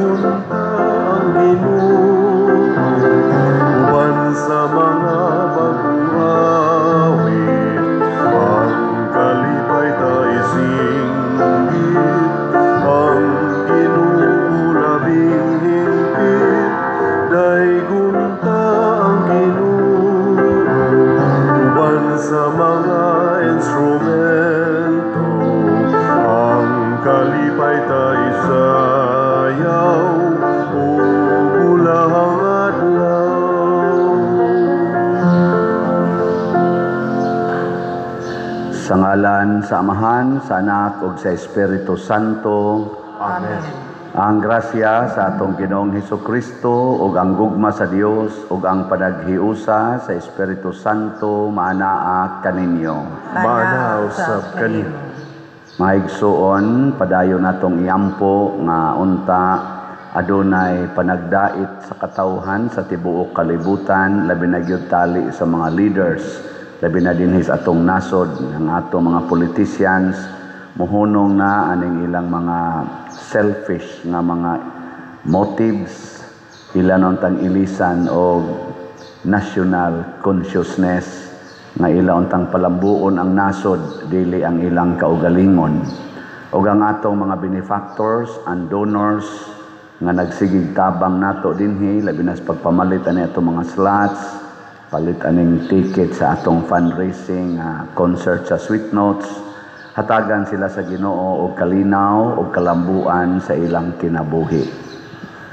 Daygon ta ang Ginoo uban sa mga bag-ong awit. Ang kalipay ta isinggit, ang Ginoo labing hingpit. Daygon ta ang Ginoo uban sa mga instrumento. Ang kalipay ta isayaw ug ulahang adlaw. Sa ngalan sa Amahan, sa Anak ug sa Espiritu Santo. Amen. Ang grasya sa atong Ginoong Hesukristo ug ang gugma sa Dios ug ang panaghiusa sa Espiritu Santo maanaa kaninyo. Maanaa usab kanimo. Mga igsuon, padayon natong iampo nga unta adunay panagdait sa katawhan sa tibuok kalibutan, labi na gyud tali sa mga leaders, labi na dinhi sa atong nasod, ang atong mga politicians, muhunong na aning ilang mga selfish nga mga motives, ilan untang ilisan og national consciousness nga ila untang palambuon ang nasod dili ang ilang kaugalingon. Og ang atong mga benefactors and donors nga nagsigig tabang nato dinhi, labi na sa pagpamalit ani atong mga slots, palit aning ticket sa atong fundraising concert sa Sweet Notes, hatagan sila sa Ginoo og kalinaw og kalambuan sa ilang kinabuhi.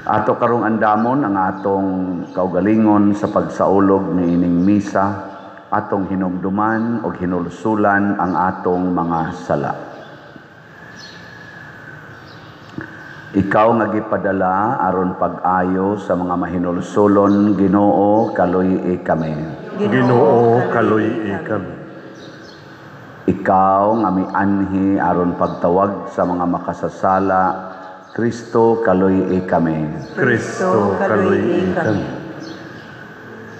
Ato karong andamon ang atong kaugalingon sa pagsaulog niining misa, atong hinumduman og hinulsulan ang atong mga sala. Ikaw nga gipadala aron pag-ayo sa mga mahinulsulon, Ginoo, kaluy-i kami. Ginoo, kaluy-i kami. Ikaw nga mianhi aron pagtawag sa mga makasasala, Kristo, kaluy-i kami. Kristo, kaluy-i kami.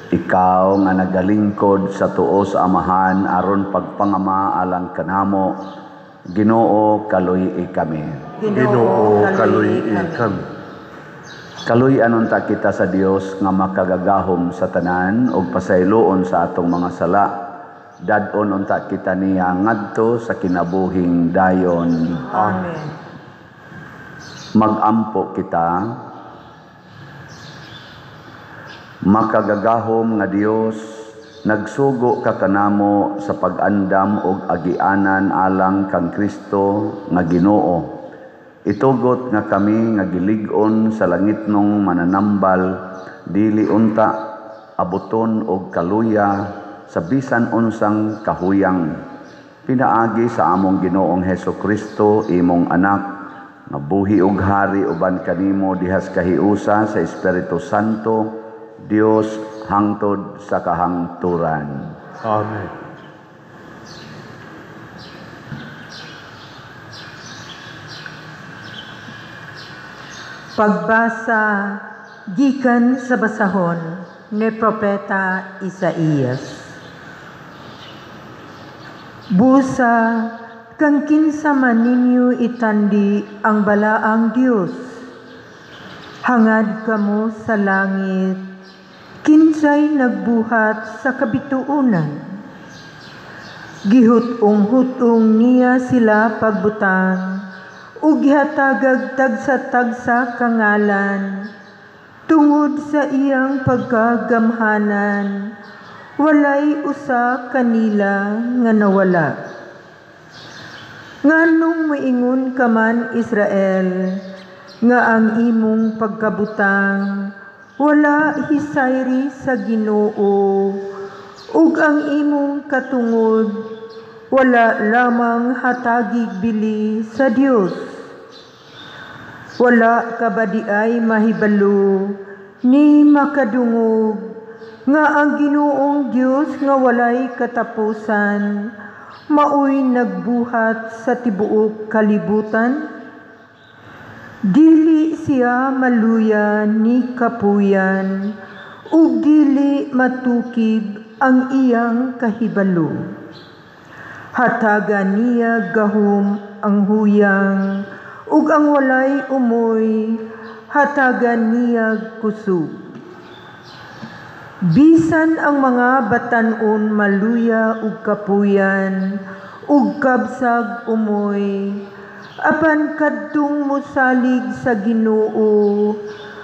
Ikaw nga nagalingkod sa tuo sa Amahan aron pagpangama alang kanamo, Ginoo, kaluy-i kami. Ginoo, kaluy-i kami. Kaluy-an unta kita sa Dios nga makagagahom sa tanan ug pasayloon sa atong mga sala. Dad-on unta kita niya ngadto sa kinabuhing dayon. Amen. Magampo kita. Makagagahom nga Dios, nagsugo ka kanamo sa pag-andam og agianan alang kang Kristo nga Ginoo. Itugot nga kami nga gilig-on sa langitnong mananambal, dili unta abuton og kaluya sa bisan unsang kahuyang. Pinaagi sa among Ginoong Hesukristo, imong anak, nga buhi og hari uban kanimo dihas kahiusa sa Espiritu Santo, Dios hangtod sa kahangturan. Amen. Pagbasa gikan sa basahon ni Propeta Isaías. Busa kang kinsa man ninyo itandi ang balaang Dios. Hangad kamo sa langit, kinsay nagbuhat sa kabituonan. Gihut-ong-hut-ong niya sila pagbutang, ug gihatagag tagsa-tagsa kangalan, tungod sa iyang pagkagamhanan, walay usa kanila nga nawala. Nganong moingon ka man, Israel, nga ang imong pagkabutang wala hisayri sa Ginoo, ug ang imong katungod wala lamang hatagig bili sa Dios. Wala ka ba di ay mahibalo ni makadungog nga ang Ginoong Dios nga walay katapusan maoy nagbuhat sa tibuok kalibutan? Dili siya maluya ni kapuyan, ug dili matukib ang iyang kahibalo. Hatagan niya gahom ang huyang, ug ang walay umoy, hatagan niya kusog. Bisan ang mga batan-on maluya ug kapuyan, ug kabsag umoy, apan kadtong mosalig sa Ginoo,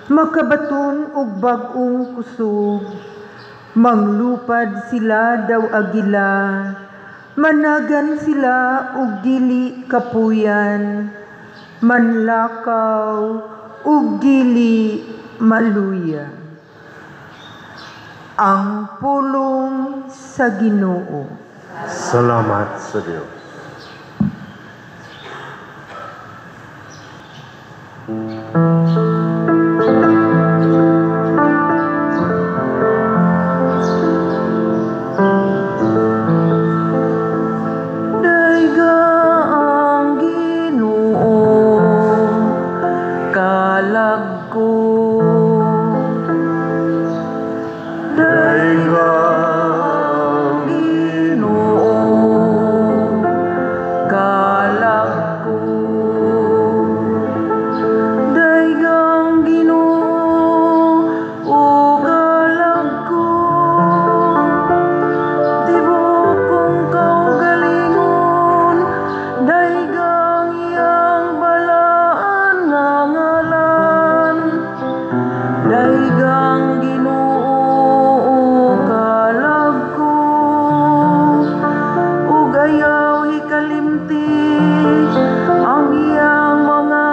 makabaton og bag-ong kusog. Manglupad sila daw agila, managan sila og dili kapuyan, manlakaw ug dili maluya. Ang pulong sa Ginoo. Salamat sa Dios. Dayga ang Ginoo, kalag ko. Dayga ang Ginoo, kalag ko. Dayga ang Ginoo, o kalag ko. Tibuok kong kaugalingon, dayga ang iyang balaan nga ngalan. Dayga ang Ginoo, o kalag ko. Ug ayaw hikalimti ang iyang mga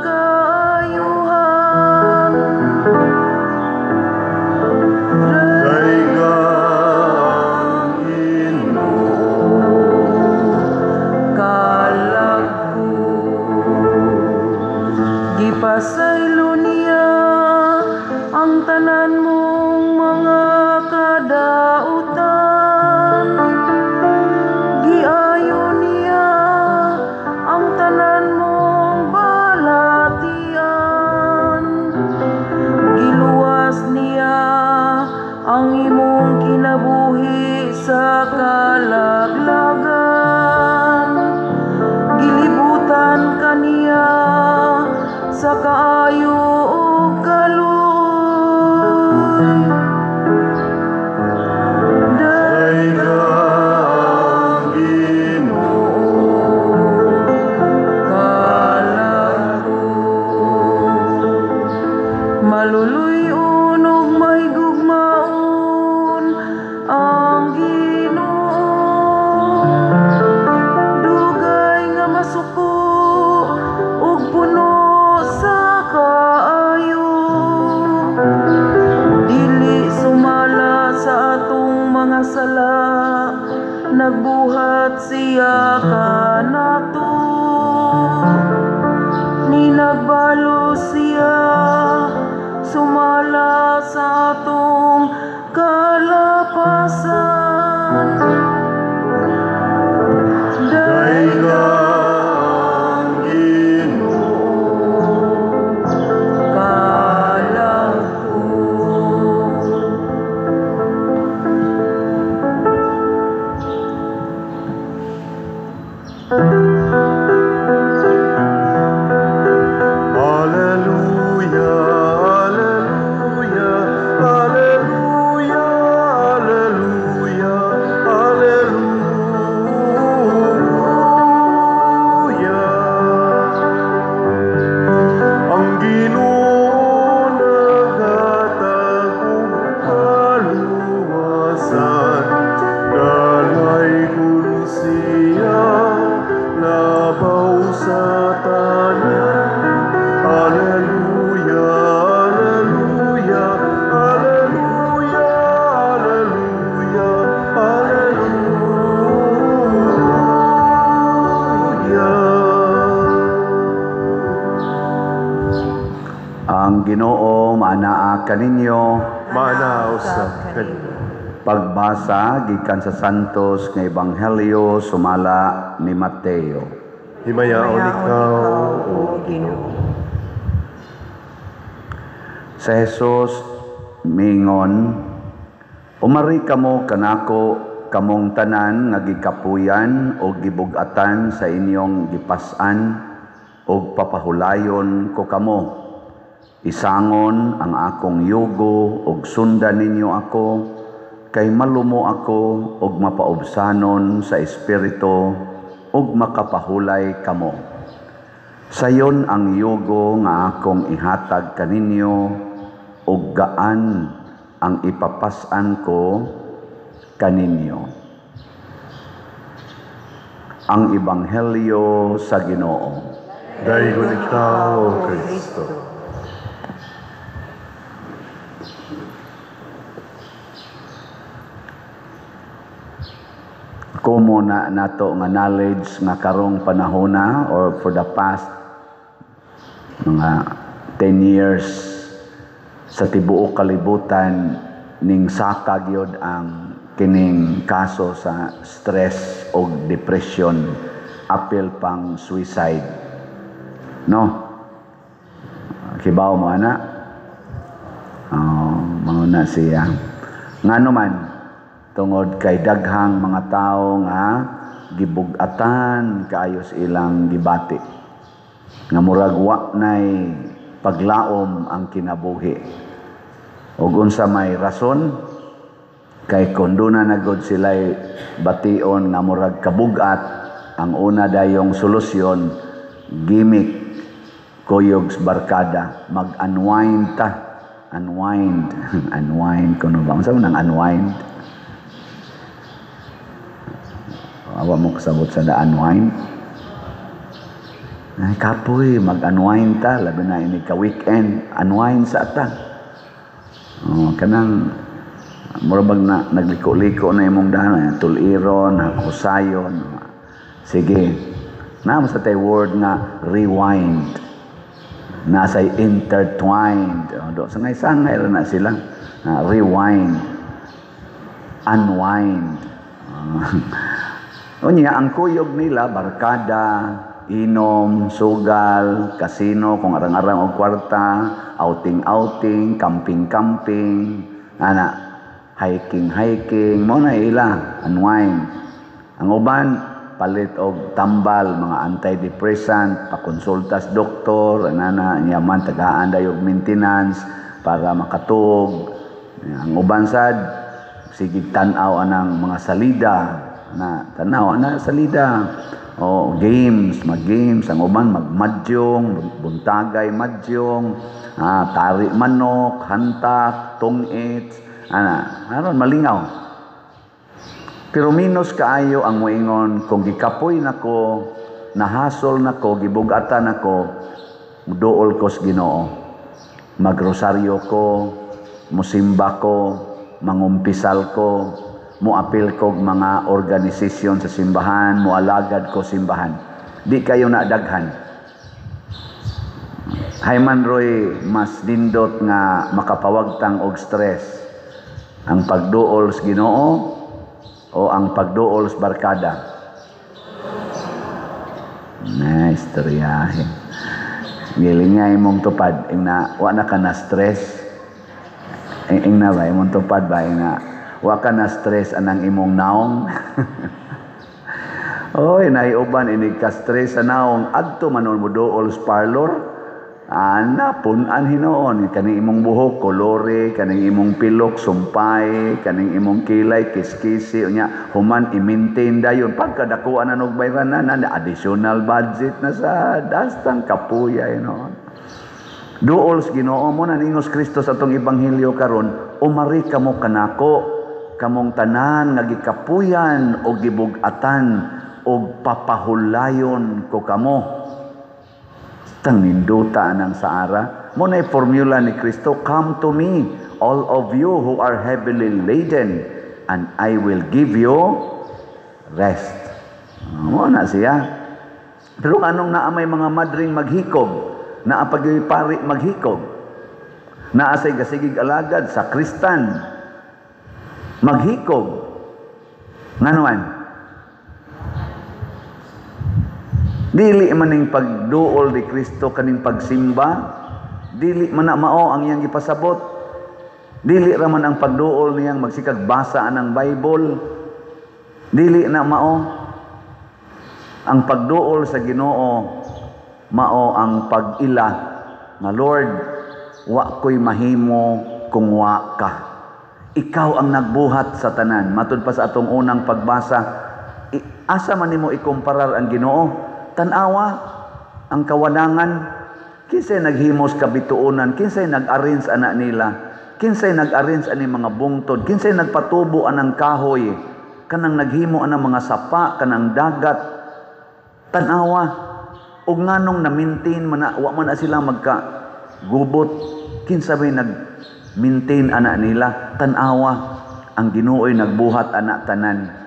kaayuhan. Dayga ang Ginoo, Kalag ko. Gipasaylo niya ang tanan mong mga kadautan. Giayo niya ang tanan mong balatian. Giluwas niya ang imong kinabuhi sa kalaglagan. Gilibutan kaniya sa kaayo ug kaluoy. Dayga ang Ginoo, Kalag ko. Maluluy-on ug mahigugmaon ang Ginoo. Dugay nga masuko ug puno sa kaayo. Dili sumala sa atong mga sala, nagbuhat siya kanato. Ninagbalo siya sumala sa atong kalapasan. Dayga ang Ginoo, Kalag ko. Alleluia, alleluia, alleluia, alleluia, alleluia. Ang Ginoo naghatag og kaluwasan, dalaygon siya labaw sa tanan. Alleluia, alleluia, alleluia, alleluia, alleluia. Ang Ginoo maanaa kaninyo. Maanaa usab kaninyo. Pagbasa gikan sa Santos nga Ebanghelyo sumala ni Mateo. Himayaon ikaw, O Ginoo. Sa Jesus mingon, "Umari kamo kanako kamong tanan nga gikapuyan o gibug-atan sa inyong gipas-an, ug papahulayon ko kamo. Isangon ang akong yugo ug sundan ninyo ako, kay malumo ako ug mapaubsanon sa espiritu ug makapahulay kamo. Sayon ang yugo nga akong ihatag kaninyo ug gaan ang ipapas-an ko kaninyo. Ang Ebanghelyo sa Ginoo. Daygon ikaw, O Kristo. Kumo na nato nga knowledge nga karong panahona or for the past mga 10 years sa tibuok kalibutan ning saka gyud ang kining kaso sa stress o depression, apil pang suicide. No? Kibaw mo ana? Oh, mao na siya. Ngano man tungod kay daghang mga tawo nga gibug-atan kaayos ilang gibati. Nga murag wa nay paglaom ang kinabuhi. Ug unsa may rason kay kun duna na gud sila'y bation nga murag kabugat, ang una dayong solusyon gimmick kuyog sa barkada, mag-unwind ta. Unwind. Unwind kuno ba? Unsa man ang unwind? Awa mo kasabot sa da unwind. Ay, kapoy, mag-unwind ta, labi na ini ka weekend, unwind sa ta. Oh, kanang murag na nagliko-liko na imong dahan, tuliron, husayon. Sige. Naa sa tay word nga rewind. Nasa intertwined. Oh, do sangay-sangay ra na sila. Rewind. Unwind. Unya ang kuyog nila barkada, inom, sugal, kasino, kung arang-arang og kwarta, outing-outing, camping-camping, ana, hiking-hiking, mo na ila, unwind. Ang uban, palit og tambal, mga antidepressant, pakonsulta sa doktor, anana, niya man, tagaan dayo og maintenance para makatuog. Ang uban sad, sige tan-aw anang mga salida, na tanaw ana salida. O games, mag-games, ang uban magmadyong, buntagay madyong, tari manok, hantak, tungit, ana, aron malingaw. Pero minus kaayo ang moingon kung gikapoy nako, nahasol nako, gibugatan nako, duol ko sa Ginoo. Magrosaryo ko, musimba ko, mangumpisal ko, muapil ko mga organisasyon sa simbahan, mualagad ko simbahan. Di kayo nadaghan. Hayman roy mas nindot nga makapawagtang og stress ang pagduol sa Ginoo o ang pagduol sa barkada. Na istoryahe. Gilingay imong tupad ing na wa na ka na stress. Ing na ba imong tupad ba ing na wa ka na stress anang imong naong. Oy, naiuban inig ka stress sa naong adto man mo duol sa parlor. Ana pun-an hinuon kaning imong buhok kolore, kaning imong pilok sumpay, kaning imong kilay kiskisi, unya human i-maintain dayon pagkadakuan na og bayranan na additional budget na sa dastang kapuya hinuon. Duol sa Ginoo mo na ningos Kristo sa atong ebanghelyo karon, umari kamo kanako, kamong tanan nga gikapuyan o gibug-atan og papahulayon ko kamo. Tang ninduta anang saara. Mo na formula ni Kristo, come to me, all of you who are heavily laden, and I will give you rest. Mo na siya. Pero anong naa may mga madring maghikog, naa pag pari maghikog, naa say gasigig alagad sa kristan maghikog. Nganuan? Dili man ning pagduol ni Kristo kaning pagsimba, dili man na mao ang iyang gipasabot. Dili ra man ang pagduol niyang magsikag basa anang Bible. Dili na mao. Ang pagduol sa Ginoo mao ang pag-ila nga Lord, wa ko'y mahimo kung wa ka. Ikaw ang nagbuhat sa tanan. Matud pa sa atong unang pagbasa, asa man nimo ikumparar ang Ginoo? Tan-awa ang kawanangan. Kinsay naghimos kabituonan, kinsay nag-arrange ana nila, kinsay nag-arrange ani mga bungtod, kinsay nagpatubo anang kahoy, kanang naghimo anang mga sapa, kanang dagat. Tan-awa og nganong na-maintain man na, wa man na sila magka gubot, kinsa may nag-maintain ana nila? Tan-awa ang Ginoo'y nagbuhat ana tanan.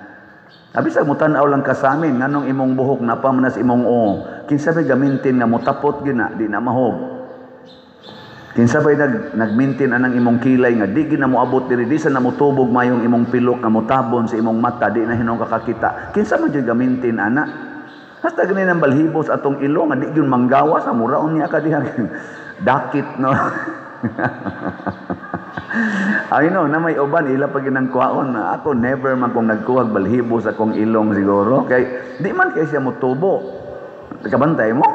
Abi sa mo tan-aw lang ka sa amin, nganong imong buhok na pa man sa imong oo, kinsa may ga-maintain nga motapot gyud na, di na mahog? Kinsa bay nag-maintain anang imong kilay nga di gyud na moabot diri, di sa na motubog mayong imong pilok nga motabon sa imong mata, di na hinong kakakita? Kinsa man gyud ga-maintain ana? Hasta gani ng balhibos atong ilong nga di gyud manggawas, sa muraon niya ka diha. Dakit, no? I know na may uban ila pag ginang kuhaon. Ako, never man kong nagkuhag balhibo sa akong ilong siguro. Kay di man kay siya motubo. Kabantay mo?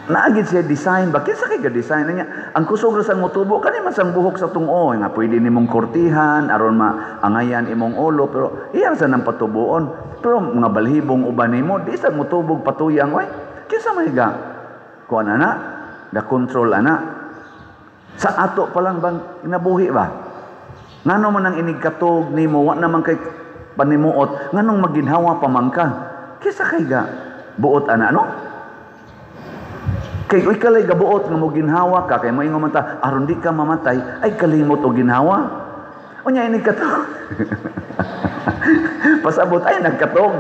Naagid siya design ba? Kinsa kay ga-design niya? Ang kusog ra sang motubo kani man sang buhok sa tungo nga pwede nimong kortihan aron maangayan imong ulo, pero iya sa nang patubuon. Pero mga balhibong uban nimo di sa motubog patuyang oy. Kinsa may ga kuan ana? Da control ana. Sa ato pa lang bang kinabuhi ba? Ngano man ang inigkatog nimo, wa naman kay panimuot, nganong maginhawa pa man ka? Kinsa kay ga buot ana, no? Kay uy kalay gabuot nga mo ginhawa ka, kay moingon man ta aron di ka mamatay, ay kalimot og ginhawa. Unya inig katog. Pasabot ay nagkatog.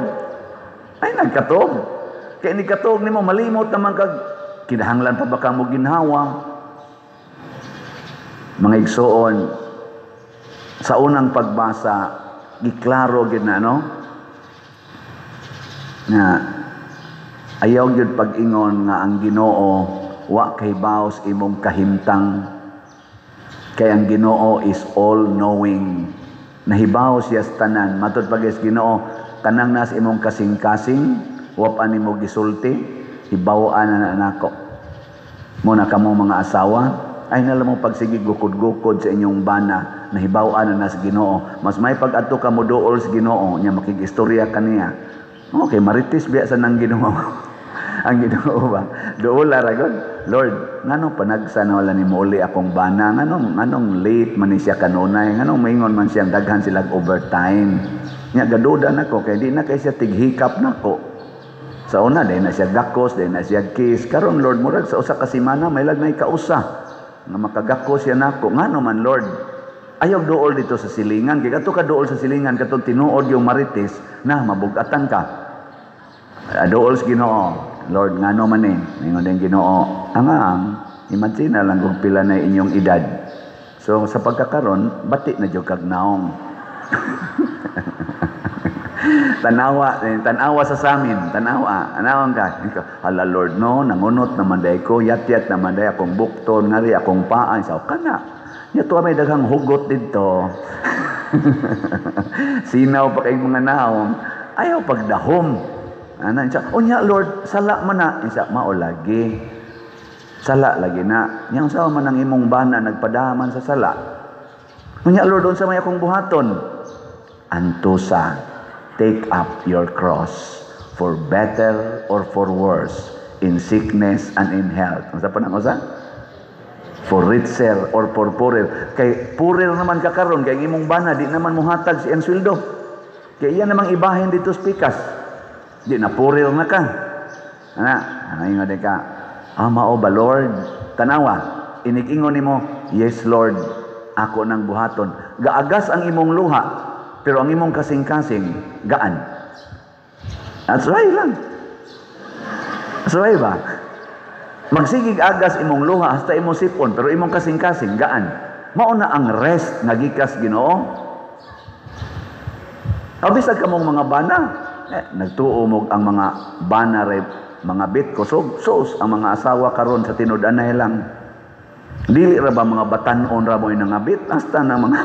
Ay nagkatog. Kay inig katog nimo malimot naman kag kinahanglan pa ba ka mo ginhawa? Mga igsoon, sa unang pagbasa, giklaro gid na, no? Na ayaw gyud pag-ingon nga ang Ginoo wa kay baos imong kahimtang. Kay ang Ginoo is all-knowing. Nahibaw siya sa tanan. Matod pag is Ginoo, kanang nas imong kasing-kasing, wa pa nimo gisulti, hibaw-an na nako. Muna kamo mga asawa, ay nala mo pagsige gukod-gukod sa inyong bana, nahibaw-an na sa Ginoo. Mas may pag-adto ka mo duol sa Ginoo, nya makig-istorya kaniya. Okay, maritis biya sa nang Ginoo. Ang Ginoo ba? Duol ra gud. Lord, nganong panagsa na wala nimo uli akong bana? Nganong late man ni siya kanunay? Nganong maingon man siyang daghan silag overtime? Nya gaduda nako kay di na kay siya tighikap nako. Sa una dai na siya gakos, dai na siya kiss. Karon Lord, murag sa usa ka semana may lag nay kausa nga makagakos siya nako. Ngano man, Lord? Ayaw duol dito sa silingan. Kay kadto ka duol sa silingan katong tinuod yung marites na mabugatan ka. Duol sa Ginoo. Lord, ngano man eh? Ningon din Ginoo. Ang imagine na lang kung pila na inyong edad. So sa pagkakaron, bati na jud kag naong. Tanawa, tanawa sa samin, tanawa, anawang ka. Hala Lord, no, nangunot naman day ko, yat-yat naman day akong bukton, ngari akong paan, sa kana. Nya tuwa may daghang hugot didto. Sinaw pa kay mga naong, ayaw pagdahom. Ana, siya, unya Lord, sala man na. Siya, mao lagi. Sala lagi na. Nya unsa man ang imong bana nagpadaman sa sala. Unya Lord, unsa may akong buhaton? Antusa, take up your cross, for better or for worse, in sickness and in health. Unsa pa nang usa? For richer or for poorer. Kay poorer naman ka karon kay imong bana di naman mohatag si iyang sweldo. Kay iya namang ibahin dito sa pikas. Di na poorer na ka. Ana, ingon ka. Ah, mao ba Lord? Tanawa, inig-ingon nimo, yes Lord, ako nang buhaton. Gaagas ang imong luha, pero ang imong kasing-kasing gaan. That's right lang. That's right ba? Magsigig agas imong luha hasta imong sipon, pero imong kasing-kasing gaan. Mao na ang rest nga gikas Ginoo. Bisag kamong mga bana, nagtuo mo ang mga bana re, mga bit kusog, sus ang mga asawa karon sa tinud-anay lang. Dili ra ba mga batan-on ra mo nangabit hasta na mga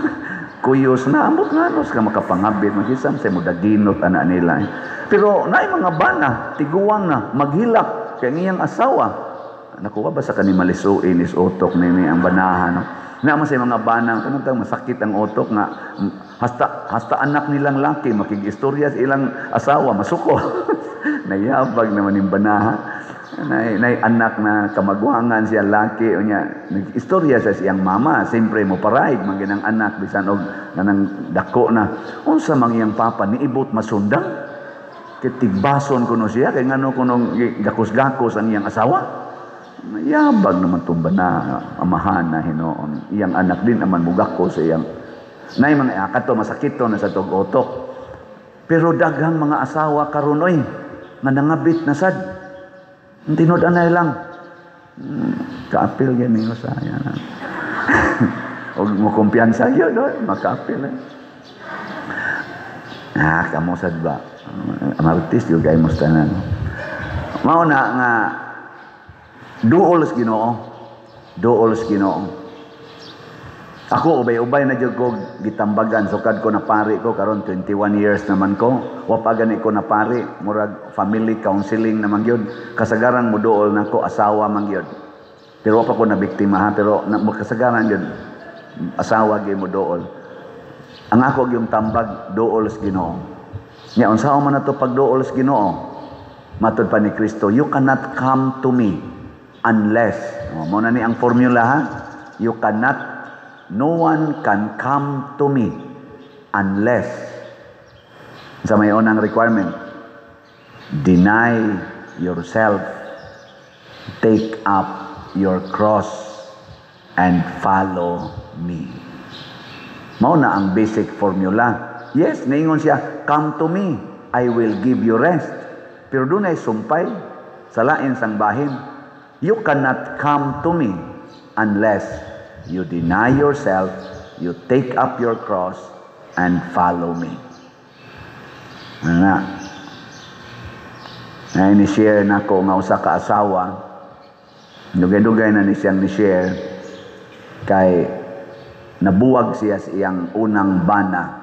kuyos na ambot nganos ka makapangabit makisam sa mudaginot ana nila. Pero naay mga bana tiguang na maghilak kay iyang asawa. Nakuha ba sa kani malisuin is utok nini ang banahan, no? Naman sa mga banang kanang tang masakit ang utok nga hasta hasta anak nilang laki makig-istorya sa ilang asawa, masuko. Nayabag naman yung banaha. Nay anak na kamagwangan siya laki unya nag-istorya sa siyang mama, siyempre mo paraig man ginang anak bisan og kanang dako na. Unsa man iyang papa niibot masundang kay tigbason kuno siya kay ngano kuno gakos-gakos ang iyang asawa. Yabag naman itong na amahan na hinoon. Iyang anak din naman mugako sa iyang. Nay mga kato masakit to na sa tog utok. Pero daghang mga asawa karon oy nga nangabit na sad. Tinud-anay lang. Kaapil gyud ninyo sa yan. Og mo kumpiyansa gyud oy, makaapil. Eh. Ah, kamo sad ba? Amartis gyud kay mo tanan. Mao na nga duol sa Ginoo. Duol sa Ginoo. Ako ubay-ubay na jud ko gitambagan sukad ko na pari ko karon 21 years naman ko. Wa pa gani ko na pari, murag family counseling naman gyud. Kasagaran mo duol nako asawa man gyud. Pero wa pa ko na biktima ha, pero na, kasagaran gyud asawa gyud mo duol. Ang ako gyung tambag duol sa Ginoo. Nya unsaon man nato pagduol sa Ginoo? Matod pa ni Kristo, you cannot come to me unless, oh, mo na ni ang formula ha. You cannot, no one can come to me unless, sa may unang requirement, deny yourself, take up your cross, and follow me. Mao na ang basic formula. Yes, niingon siya, come to me, I will give you rest. Pero dunay sumpay sa lain sang bahin. You cannot come to me unless you deny yourself, you take up your cross, and follow me. Ano na? Na ni-share na ko nga usa ka asawa. Dugay-dugay na ni siyang ni-share kay nabuwag siya sa iyang unang bana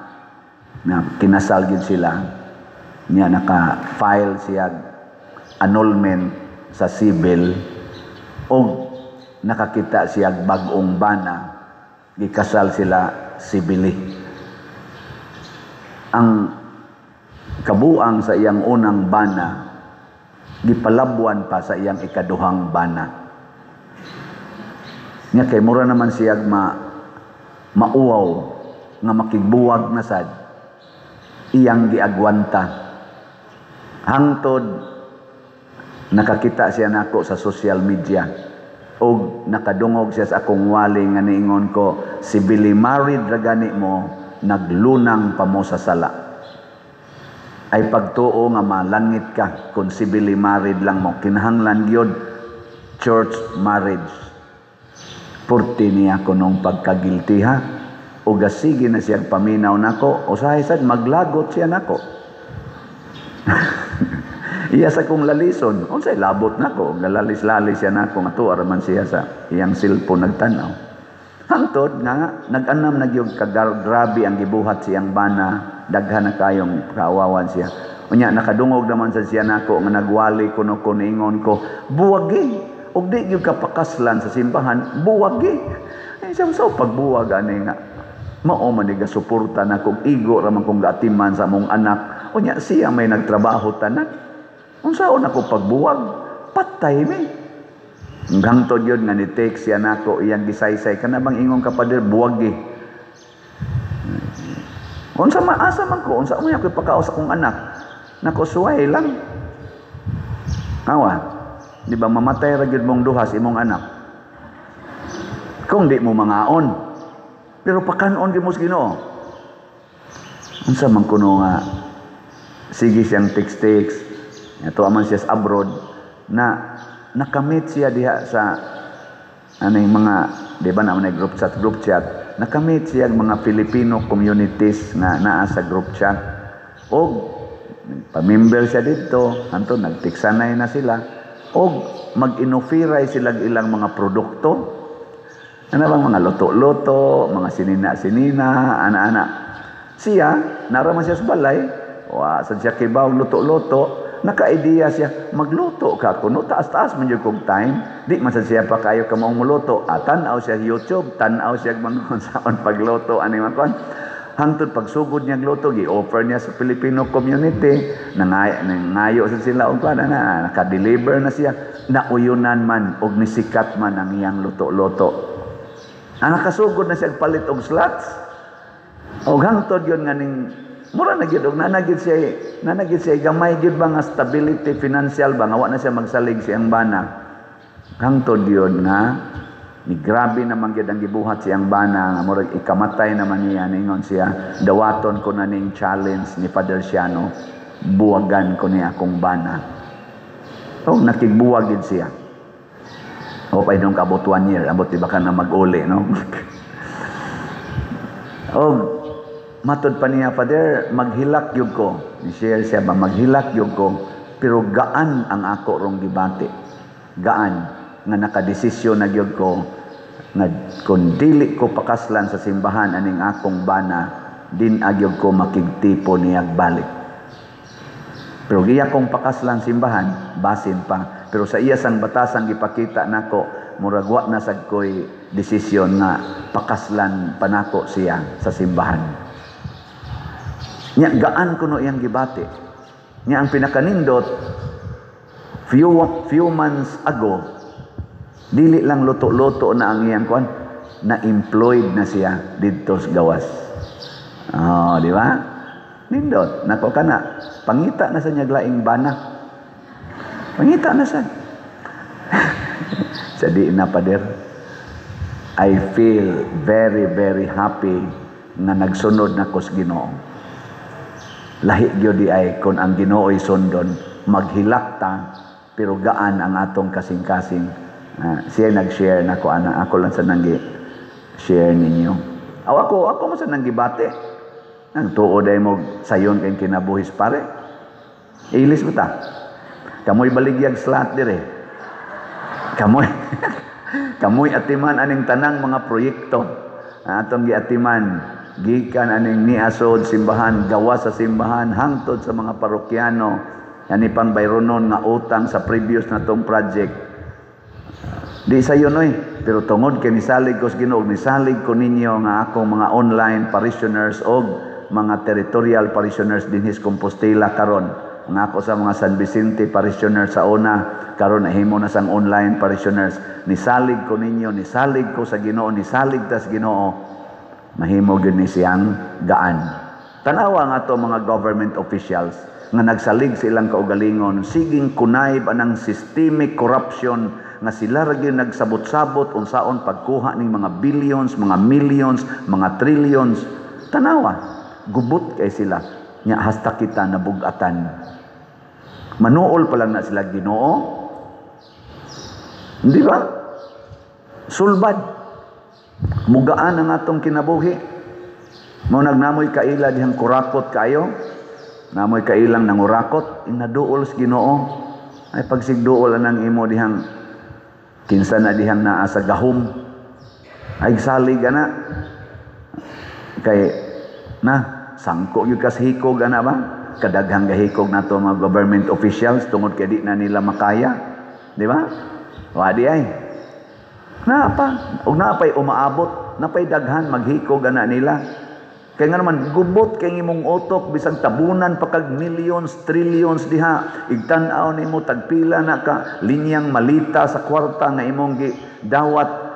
na kinasal gid sila niya, naka-file siya annulment sa civil og nakakita siya bag-ong bana, gikasal sila civilly. Ang kabuang sa iyang unang bana gipalabwan pa sa iyang ikaduhang bana niya, kay mura naman siya mauwaw nga makigbuwag na sad, iyang giagwanta hangtod nakakita siya nako sa social media og nakadungog siya sa akong wali nga niingon ko, civilly married ra gani mo, naglunang pa mo sa sala. Ay pagtuo nga malangit ka kung civilly married lang mo, kinahanglan gyud church marriage. Purti niya kunong pagkagilty ha. O gasige na siyang paminaw nako, usahay sad maglagot siya nako. Iya sa kong lalison, unsay labot nako, galalis-lalis siya nako nga tuwa man siya sa iyang cellphone nagtan-aw. Hangtod nga nag-anam na gyud kagrabe ang gibuhat siyang bana, daghan na kayong kaawawan siya. Unya nakadungog naman sa siya nako nga nagwali kuno ko niingon ko, buwagi ug di gyud ka pakaslan sa simbahan, buwagi. Ay siya sa pagbuwag ani nga mao man ni gasuporta na kung igo ra man kong gaatiman sa among anak. Unya siya may nagtrabaho tanan. Unsaon ako pagbuwag? Patay mi. Hangtod yun nga ni-take siya nako iyang gisaysay kana bang ingon ka pader buwagi. Unsa maasa man ko, unsa man ako ipakaos akong anak. Nako suway lang. Awa, di ba mamatay ra gyud mong duha sa imong anak? Kung di mo mangaon. Pero pakanon gyud mo sa Ginoo. Unsa man kuno nga sige siyang text-text. Ato man siya sa abroad na nakamit siya diha sa aning mga, di ba naman ay group chat, nakamit siya ang mga Filipino communities nga naa sa group chat og pamember siya didto. Anto nagtiksanay na sila og mag-inofiray sila ilang mga produkto, ano bang mga luto-luto, mga sinina-sinina, ana-ana. Siya nara man siya sa balay, wa sa siya kibaw luto-luto. Naka-idea siya, magluto ka kuno, taas-taas man jud kog time. Di man sad siya pa kayo kamaong moluto. Ah, tan-aw siya YouTube, tan-aw siya mga saon pagluto ani mga kuan. Hangtod pagsugod niya luto, gi-offer niya sa Filipino community, nangayo sa sila og kuan na naka-deliver na siya, nauyunan man og nisikat man ang iyang luto-luto. Ang nakasugod na siya palit og slots. Og hangtod yun nga ning mura na gyud og nana gyud siya gamay gyud ba nga stability financial ba nga wa na siya magsalig siyang bana. Hangtod yun nga ni grabe naman gyud ang gibuhat siyang bana nga murag ikamatay naman niya, ningon siya, "Dawaton ko na ning challenge ni Father Siano, buwagan ko ni akong bana." Oh, nakigbuwag gid siya. O pa inong kabot one year, abot di ba ka na mag-uli, no? Oh, matod pa niya, "Father, maghilak yun ko." Ni-share siya ba, "Maghilak yun ko, pero gaan ang ako rong gibati. Gaan, nga nakadesisyon na gyud ko, nga kung dili ko pakaslan sa simbahan aning akong bana, din agyod ko makigtipo niyag balik. Pero giya kong pakaslan simbahan, basin pa. Pero sa iya sang batasang gipakita nako, murag wa na sad ko'y desisyon nga pakaslan panako siya sa simbahan." Nya gaan kuno iyang gibati. Nya ang pinakanindot, few few months ago, dili lang luto-luto na ang iyang kuan, na employed na siya didto sa gawas. Oh, di ba? Nindot, nako kana, pangita na sa niya laing bana. Pangita na sa. Sa di na, Pader. I feel very, very happy nga nagsunod na ko sa Ginoo. Lahi gyud di ay kung ang Ginoo'y sundon, maghilak ta, pero gaan ang atong kasing-kasing. Siya nag-share na ko ana, ako lang sa nanggi share ninyo. Aw ako, ako mo sa nanggibati. Nagtuo day mo sayon kay kinabuhis, pare. Ilis mo ta. Kamoy baligyag slot dire. Kamoy kamoy atiman aning tanang mga proyekto. Atong giatiman gikan aning niasod simbahan, gawa sa simbahan, hangtod sa mga parokyano, yani pang bayronon nga utang sa previous na tong project. Di sayon oy, pero tungod kay nisalig ko sa Ginoo, nisalig ko ninyo nga akong mga online parishioners og mga territorial parishioners dinhi sa Compostela karon. Ang ako sa mga San Vicente parishioners sa una, karon nahimo na sang online parishioners. Nisalig ko ninyo, nisalig ko sa Ginoo, nisalig tas Ginoo. Mahimo gyud ni siyang gaan. Tanawa nga to mga government officials nga nagsalig sa ilang kaugalingon, siging kunayb anang systemic corruption nga sila ra gyud nagsabot-sabot unsaon pagkuha ning mga billions, mga millions, mga trillions. Tanawa, gubot kay sila. Nya hasta kita nabugatan. Manuol pa lang na sila Ginoo. Di ba? Sulbad. Mugaan ang atong kinabuhi. Mo nagnamoy kaila dihang kurakot kayo. Namoy kailang nangurakot, inaduol sa Ginoo. Ay pagsigduol anang imo dihang kinsa na dihang naa sa gahom. Ay salig ana. Kay na sangko gyud kas hikog ana ba? Kadaghang gahikog nato mga government officials tungod kay di na nila makaya. Di ba? Wa di ay. Naa pa, ug naa pay umaabot, napay daghan maghikog ana nila. Kay nga naman gubot kay imong utok bisag tabunan pa kag millions, trillions diha. Igtan-aw nimo tagpila na ka linyang malita sa kwarta nga imong gi dawat.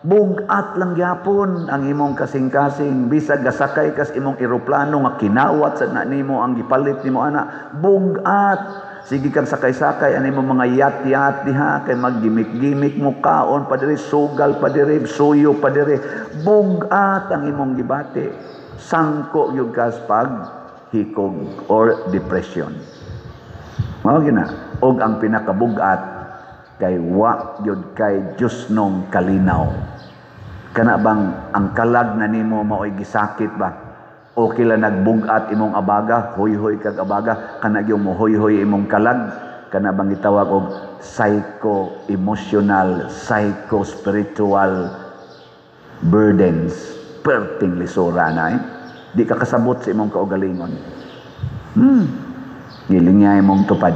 Bugat lang gyapon ang imong kasing-kasing, bisag gasakay kas imong eroplano nga kinawat sa na nimo ang gipalit nimo ana, bugat. Sige kang sakay-sakay ani mo mga yat-yat diha kay maggimik-gimik mo, kaon pa diri, sugal pa diri, suyo pa diri, bugat ang imong gibati. Sangko gyud kas pag hikog or depression. Mao gyud na. Og ang pinakabugat kay wa gyud kay Dios nong kalinaw. Kana bang ang kalag na nimo maoy gisakit ba? Okay lang nagbugat imong abaga, hoy-hoy kag abaga, kana gyud mo hoy-hoy imong kalag, kana bang gitawag og psycho-emotional, psycho-spiritual burdens, perting lisura na eh. Di ka kasabot sa imong kaugalingon. Gilinyay mong tupad.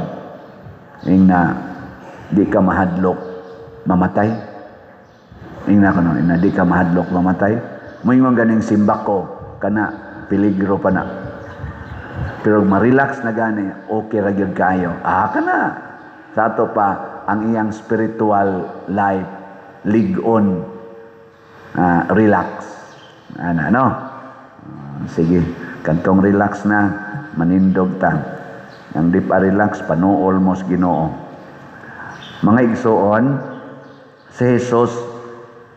Ingna di ka mahadlok mamatay. Ingna kuno, ingna di ka mahadlok mamatay. Moingon ganing simbak ko kana peligro pa na. Pero ma-relax na gani, okay ra gyud kaayo. Ah, kana. Sa ato pa ang iyang spiritual life lig-on, relax. Ana, no? Sige, kantong relax na, manindog ta. Ang di pa relax, panuol mo sa Ginoo. Mga igsoon, si Jesus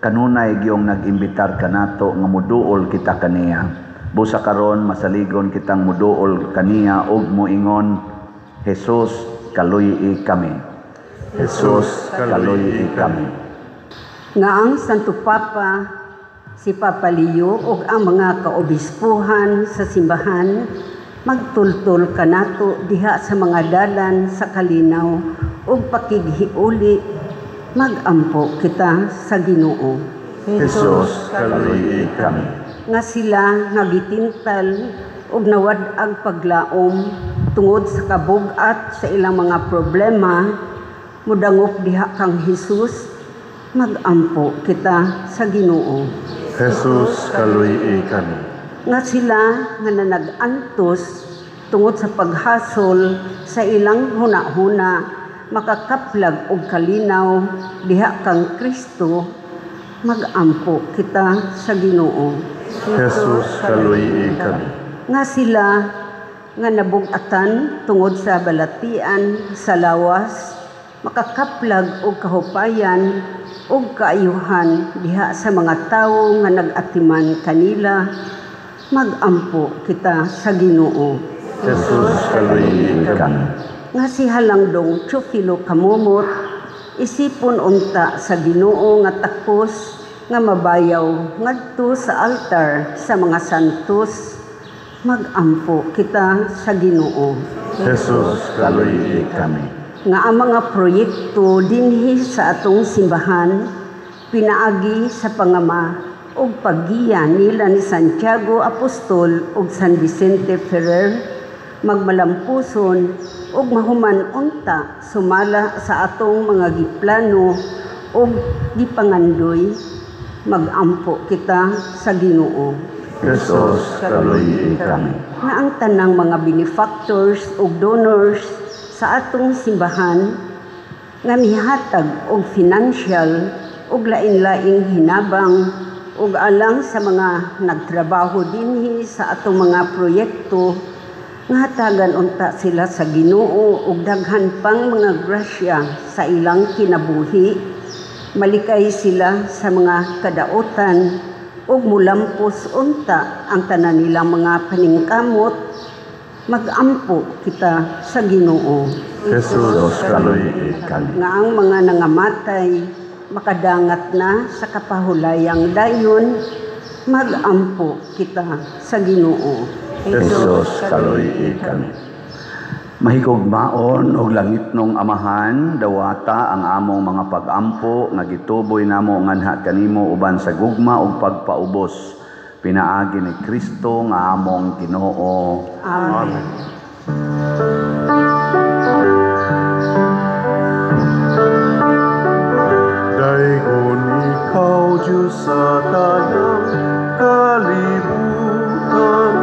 kanunay giyong nag-imbitar kanato nga muduol kita kaniya. Busa karon masaligon kitang muduol kaniya ug moingon, Jesus, kaluy-i kami. Jesus, kaluy-i kami. Nga ang Santo Papa, si Papa Leo ug ang mga kaobispuhan sa simbahan magtultol kanato diha sa mga dalan sa kalinaw ug pakighiuli, magampo kita sa Ginoo. Jesus, kaluy-i kami. Nga sila nga gitintal ug nawad-ag paglaom tungod sa kabug-at sa ilang mga problema, mudangop diha kang Hesus, magampo kita sa Ginoo. Jesus, kaluy-i kami. Nga sila nga nanag-antos tungod sa paghasol sa ilang hunahuna, makakaplag og kalinaw diha kang Kristo, magampo kita sa Ginoo. Jesus, kaluy-i kami. Nga sila nga nabug-atan tungod sa balatian sa lawas, makakaplag og kahupayan og kaayuhan diha sa mga tawo nga nag-atiman kanila, magampo kita sa Ginoo. Jesus, kaluy-i kami. Nga si Halangdong Teofilo Camomot, isipon unta sa Ginoo nga takos nga mabayaw ngadto sa altar sa mga santos, magampo kita sa Ginoo. Jesus, kaluy-i kami. Nga ang mga proyekto dinhi sa atong simbahan pinaagi sa pangama ug paggiya nila ni Santiago Apostol ug San Vicente Ferrer, magmalampuson ug mahuman unta sumala sa atong mga giplano ug gipangandoy, magampo kita sa Ginoo. Jesus, kaluy-i kami. Nga ang tanang mga benefactors ug donors sa atong simbahan nga mihatag og financial ug lain-laing hinabang ug alang sa mga nagtrabaho dinhi sa atong mga proyekto, nga hatagan unta sila sa Ginoo ug daghan pang mga grasya sa ilang kinabuhi, malikay sila sa mga kadaotan ug mulampos unta ang tanan nilang mga paningkamot, magampo kita sa Ginoo. Jesus, kaluy-i kami. Nga ang mga nangamatay makadangat na sa kapahulayang dayon, magampo kita sa Ginoo. Jesus, kaluy-i kami. Mahigugmaon og langitnong Amahan, dawata ang among mga pag-ampo nga gituboy namo nganha kanimo uban sa gugma ug pagpaubos, pinaagi ni Kristo nga among Ginoo. Amen. Daygon ikaw, Diyos, sa tanang kalibutan,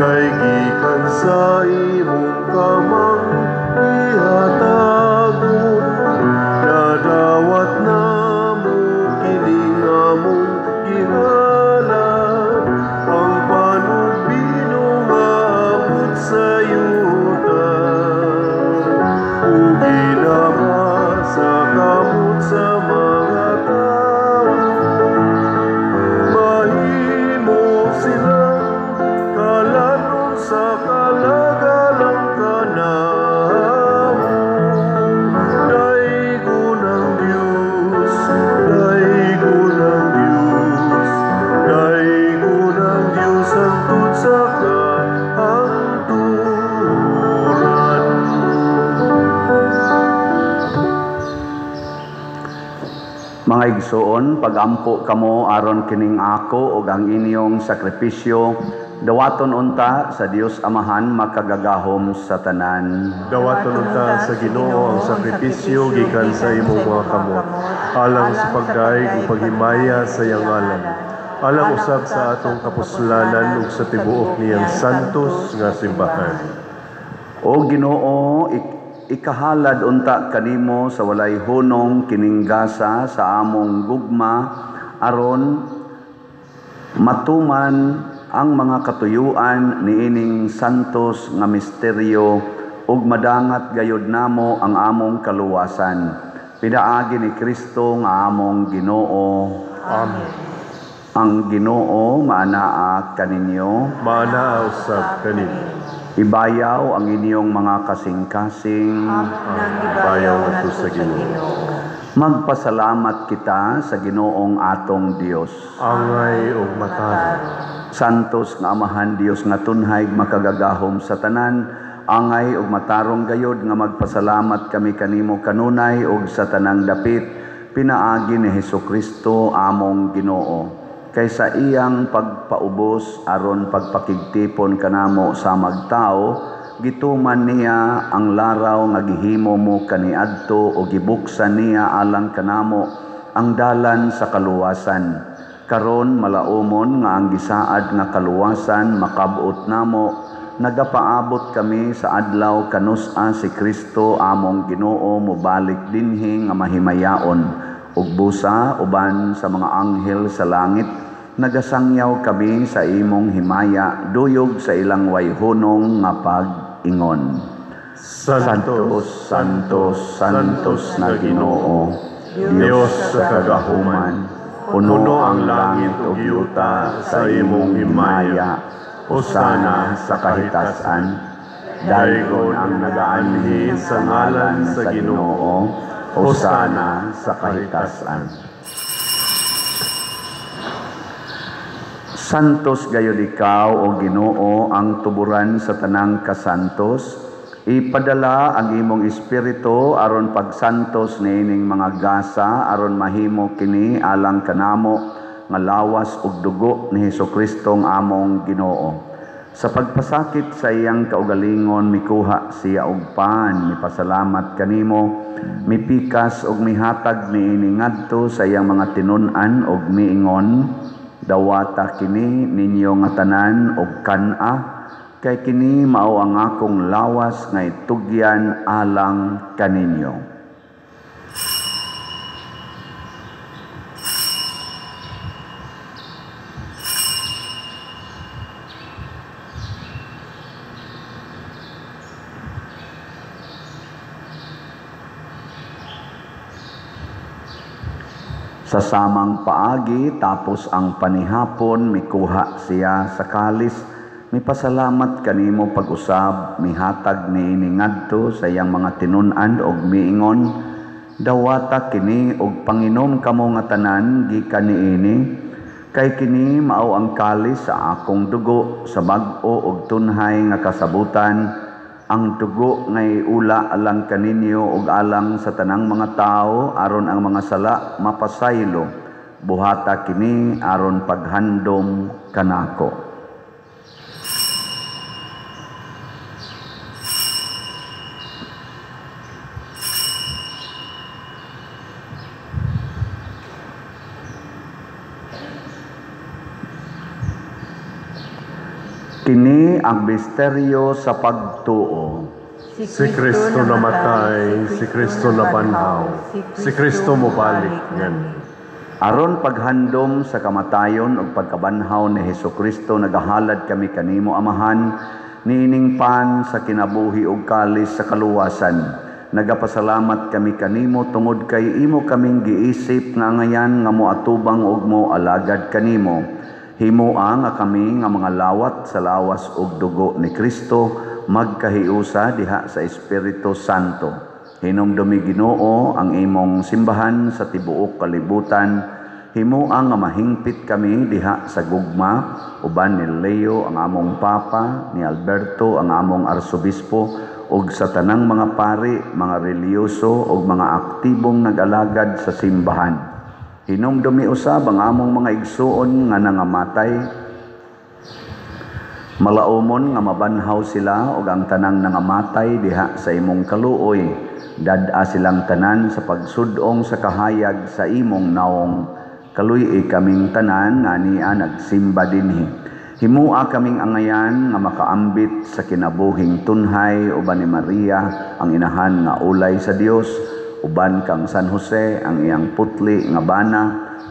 kay gikan sa imong kamang gihatagon, nadawat namo kining among gihalad, ang panubino nga abot sa yuta, ug ginama sa kamot sa mga tawo, mahimo silang kalanon sa kalagalang kanamo. Daygon ang Diyos, daygon ang Diyos, daygon ang Diyos hangtod sa kahangturan. Mga igsoon, pagampo kamo aron kining ako ug ang inyong sakripisyo Dawaton unta sa Dios Amahan makagagahom sa tanan. Dawaton unta sa Ginoo ang sakripisyo gikan sa imong mga kamot, alang sa pagdayeg ug paghimaya sa iyang ngalan, alang usab sa atong kapuslanan ug sa tibuok niyang santos nga simbahan. O Ginoo, ikahalad unta kanimo sa walay hunong kining gasa sa among gugma aron matuman ang mga katuyuan niining santos nga misteryo ug madangat gayud namo ang among kaluwasan. Pinaagi ni Kristo nga among Ginoo. Amen. Ang Ginoo maanaa kaninyo. Maanaa usab kaninyo. Ibayaw ang inyong mga kasing-kasing. Ibayaw ngadto sa Ginoo. Magpasalamat kita sa Ginoong atong Dios. Angay ug matarong. Santos nga Amahan Dios nga tunhay makagagahom sa tanan, angay ug matarong gayod nga magpasalamat kami kanimo kanunay ug sa tanang dapit pinaagi ni Hesukristo among Ginoo. Kay sa iyang pagpaubos aron pagpakigtipon kanamo sa magtao, gituman niya ang laraw nga gihimo mo kaniadto o gibuksan niya alang kanamo ang dalan sa kaluwasan. Karon malaumon nga ang gisaad nga kaluwasan makabot namo, nagapaabot kami sa adlaw kanus-a si Kristo among Ginoo mobalik dinhi nga mahimayaon ug busa uban sa mga anghel sa langit nagasangyaw kami sa imong himaya duyog sa ilang wayhunong nga pag-ingon. Santos, Santos, Santos na Ginoo, Dios sa kagahuman, puno ang langit ug yuta sa imong himaya. Hosana sa kahitasan. Daygon ang nagaanhi sa ngalan sa Ginoo. Hosana sa kahitasan. Santos gayud ikaw o Ginoo ang tuburan sa tanang kasantos. Ipadala ang imong espiritu aron pagsantos niining mga gasa aron mahimo kini alang kanamo nga lawas ug dugo ni Hesukristo ang among Ginoo. Sa pagpasakit sa iyang kaugalingon mikuha siya og pan, mipasalamat kanimo, mipikas ug mihatag niini ngadto sa iyang mga tinun-an ug miingon, dawata kini ninyo nga tanan og kan-a, kay kini mao ang akong lawas nga itugyan alang kaninyo. Sa samang paagi, tapos ang panihapon, mikuha siya sa kalis, mipasalamat kanimo pag-usab, mihatag niini ngadto sa iyang mga tinun-an og miingon, dawata kini og panginom kamo nga tanan gikan niini, kay kini mao ang kalis sa akong dugo sa bag-o og tunhay nga kasabutan, ang dugo ngay ula alang kaninyo ug alang sa tanang mga tao aron ang mga sala mapasaylo. Buhata kini aron paghandom kanako. Kini ang misteryo sa pagtuo. Si Kristo namatay, si Kristo nabanhaw, si Kristo mobalik ngani. Aron paghandom sa kamatayon ug pagkabanhaw ni Hesukristo, nagahalad kami kanimo Amahan niining pan sa kinabuhi ug kalis sa kaluwasan. Nagapasalamat kami kanimo tungod kay imo kaming giisip nga angayan nga moatubang ug moalagad kanimo. Himoa nga kami nga mga lawat sa lawas ug dugo ni Kristo magkahiusa diha sa Espiritu Santo. Hinumdumi Ginoo ang imong simbahan sa tibuok kalibutan. Himoa nga mahingpit kami diha sa gugma uban ni Leo ang among Papa, ni Alberto ang among Arsobispo ug sa tanang mga pari, mga relihiyoso ug mga aktibong nag-alagad sa simbahan. Hinumdumi usab ang among mga igsuon nga nangamatay Malaumon nga mabanhaw sila ug ang tanang nangamatay diha sa imong kaluoy. Dad-a silang tanan sa pagsudong sa kahayag sa imong naong. Kaluy-i kaming tanan nga ania nagsimba dinhi. Himua kaming angayan nga makaambit sa kinabuhing tunhay uban ni Maria ang inahan nga ulay sa Dios, uban kang San Jose ang iyang putli nga bana,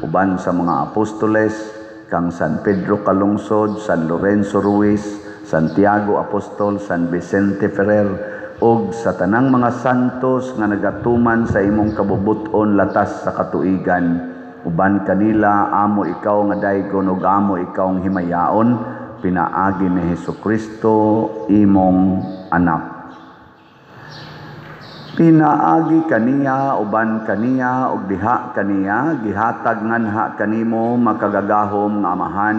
uban sa mga apostoles kang San Pedro Calungsod, San Lorenzo Ruiz, Santiago Apostol, San Vicente Ferrer, ug sa tanang mga santos nga nagatuman sa imong kabubut-on latas sa katuigan. Uban kanila amo ikaw nga daygon ug amo ikaw ang himayaon, pinaagi ni Hesukristo imong anak. Pinaagi kaniya, uban kaniya, ug diha kaniya, gihatag nganha kanimo makagagahom nga Amahan,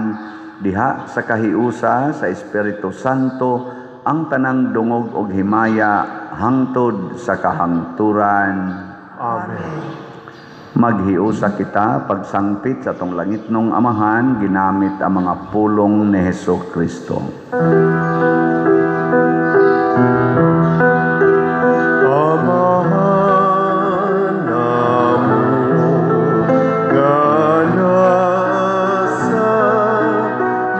diha sa kahiusa sa Espiritu Santo, ang tanang dungog ug himaya hangtod sa kahangturan. Amen. Maghiusa kita pagsangpit sa atong langitnong Amahan, ginamit ang mga pulong ni Hesus Kristo. Amahan namo nga nasa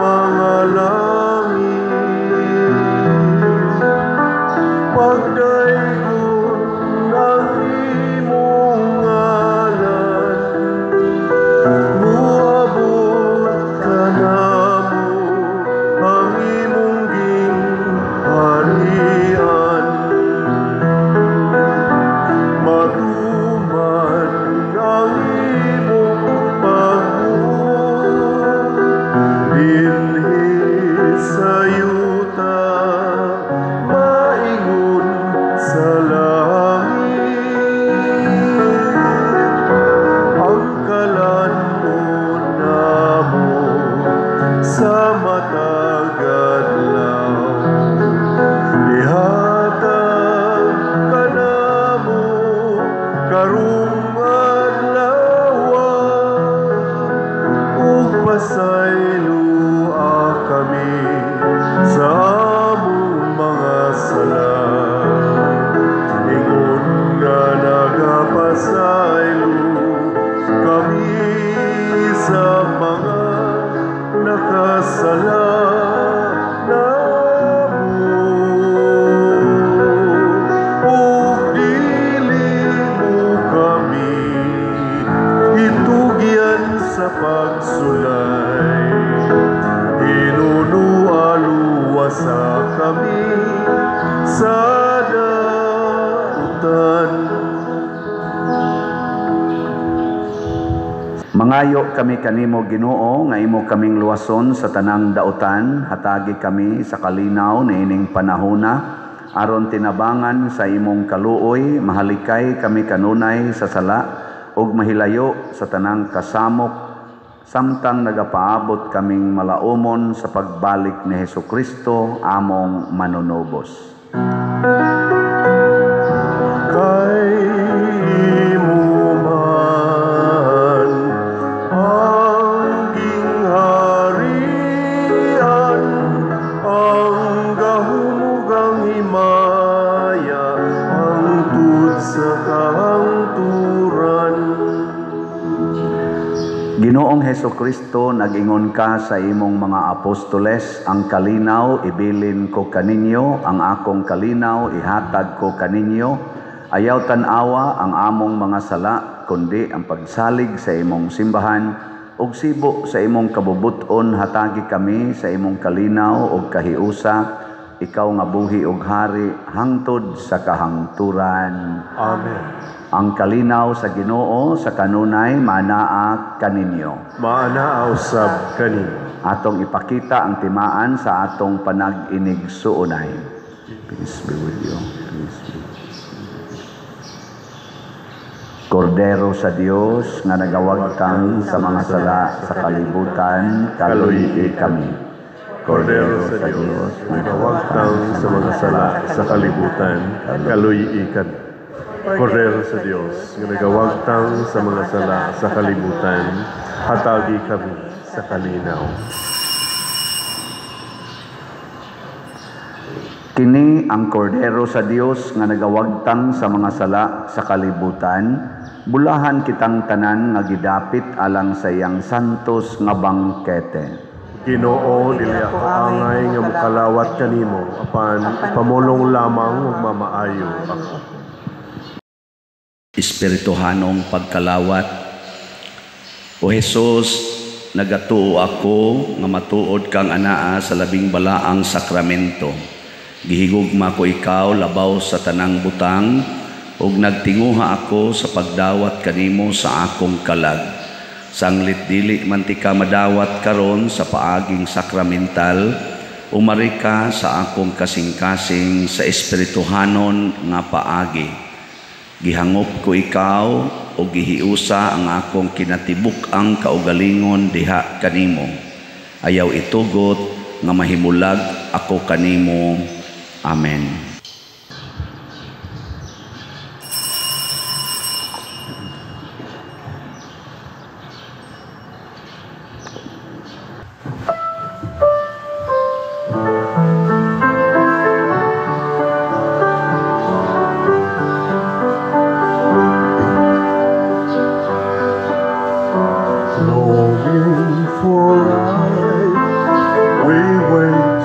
mga langit, pagdaygon ang imong ngalan, moabot kanamo ang imong gingharian. Matuman ang imong pagbuot dinhi sa yuta, maingon sa langit. Ang kalan-on namo sa matag adlaw, ihatag kanamo karong adlaw, ug pasayloa kami sa among mga sala, ingon nga nagapasaylo kami sa mga nakasala namo. Ug dili mo kami itugyan sa pagsulay, hinunualuwasa kami sa dautan. Mangayo kami kanimo Ginoo nga imo kaming luwason sa tanang dautan, hatagi kami sa kalinaw niining panahona, aron tinabangan sa imong kaluoy, mahalikay kami kanunay sa sala ug mahilayo sa tanang kasamok, samtang nagapaabot kaming malaumon sa pagbalik ni Hesukristo among manunubos. Kay imo man ang gingharian, ang gahom ug ang himaya, hangtod sa kahangturan. Ginoong Hesukristo, nag-ingon ka sa imong mga apostoles, ang kalinaw ibilin ko kaninyo, ang akong kalinaw ihatag ko kaninyo. Ayaw tan-awa ang among mga sala, kundi ang pagsalig sa imong simbahan, ug sibo sa imong kabubut-on hatagi kami sa imong kalinaw ug kahiusa, ikaw nga buhi ug hari hangtod sa kahangturan. Amen. Ang kalinaw sa Ginoo sa kanunay manaa kaninyo. Maanaa usab kaninyo. Atong ipakita ang timaan sa atong panag-inigsuonay. Peace be with you. Peace be with you. Kordero sa Dios nga nagawagtang sa mga sala sa kalibutan, kaluy-i kami. Kordero sa Dios nga nagawagtang sa mga sala sa kalibutan, kaluy-i kami. Kordero sa Dios nga nagawagtang sa mga sala sa kalibutan, hatagi kami sa kalinaw. Kini ang kordero sa Dios nga nagawagtang sa mga sala sa kalibutan, bulahan kitang tanan nga gidapit alang sa iyang santos nga bangkete. Ginoo, dili ako angay nga mokalawat kanimo, apan ipamulong lamang ug mamaayo ako. Espirituhanong pagkalawat. O Hesus, nagatuo ako nga matuod kang anaa sa labing balaang sakramento. Gihigugma ko ikaw labaw sa tanang butang ug nagtinguha ako sa pagdawat kanimo sa akong kalag. Sanglit dili man ti ka madawat karon sa paaging sakramental, umari ka sa akong kasing-kasing sa espirituhanon nga paagi. Gihangop ko ikaw o gihiusa ang akong kinatibuk-ang kaugalingon diha kanimo. Ayaw itugot nga mahimulag ako kanimo. Amen. Longing for light, we wait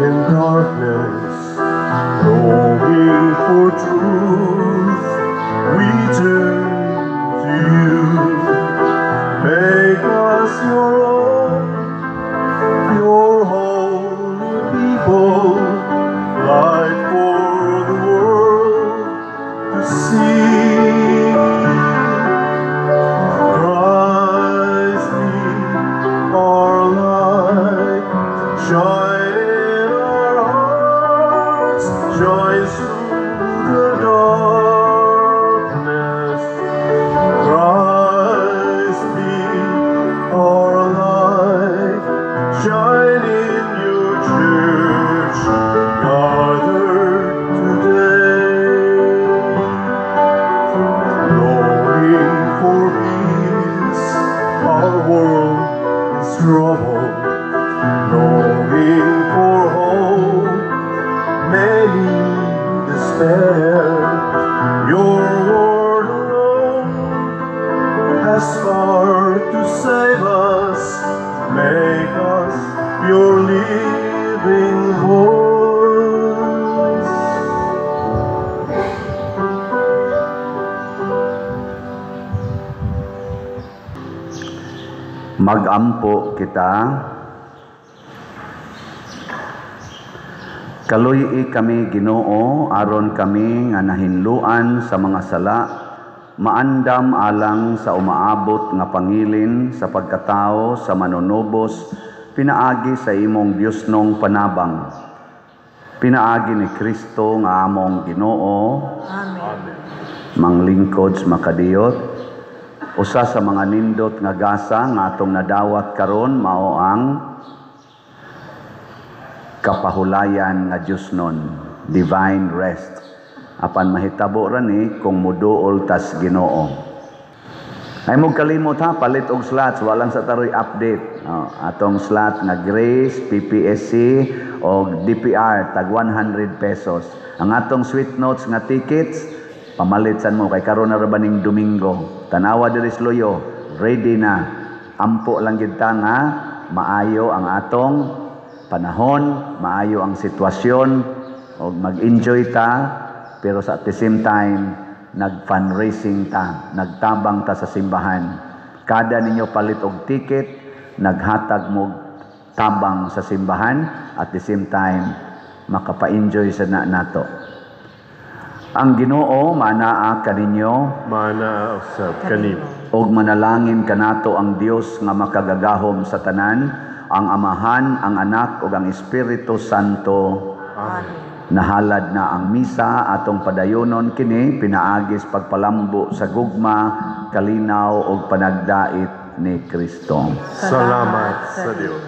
in darkness. Longing for truth, we turn to you. Make us your own, your holy people, light for the world to see. Christ be our light, shine in our hearts, shine through the darkness. Christ be our light, shine in your church, gathered today. Longing for peace, our world is troubled. Longing for hope, many despair. Your word alone has power to save us. Make us your living voice. Magampo kita. Kaluy-i kami Ginoo aron kami nga nahinluan sa mga sala, maandam alang sa umaabot nga pangilin sa pagkatao sa manunubos, pinaagi sa imong Diosnong panabang. Pinaagi ni Kristo nga among Ginoo. Amen. Manglingkod sa makadiyot, usa sa mga nindot nga gasa nga atong nadawat karon mao ang kapahulayan nga Diosnon, divine rest. Apan mahitabo ra ni kung muduol tas Ginoo. Ay mo kalimot ha, palit og slots, walang sa taroy update. Oh, atong slot nga Grace, PPSC og DPR tag 100 pesos. Ang atong sweet notes nga tickets pamalit san mo kay karon na ra ba ning Domingo. Tanawa diri sa Luyo, ready na. Ampo lang gid ta nga maayo ang atong panahon, maayo ang sitwasyon og mag-enjoy ta, pero sa at the same time nag-fundraising ta, nagtabang ta sa simbahan. Kada ninyo palit og ticket, naghatag mo tabang sa simbahan, at the same time makapa-enjoy sa na nato. Ang Ginoo manaa kaninyo, Manaa usab kanimo. Og manalangin kanato ang Dios nga makagagahom sa tanan, ang Amahan, ang Anak ug ang Espiritu Santo. Amen. Nahalad na ang misa atong padayonon kini pinaagis pagpalambo sa gugma, kalinaw ug panagdait ni Kristo. Salamat sa Dios.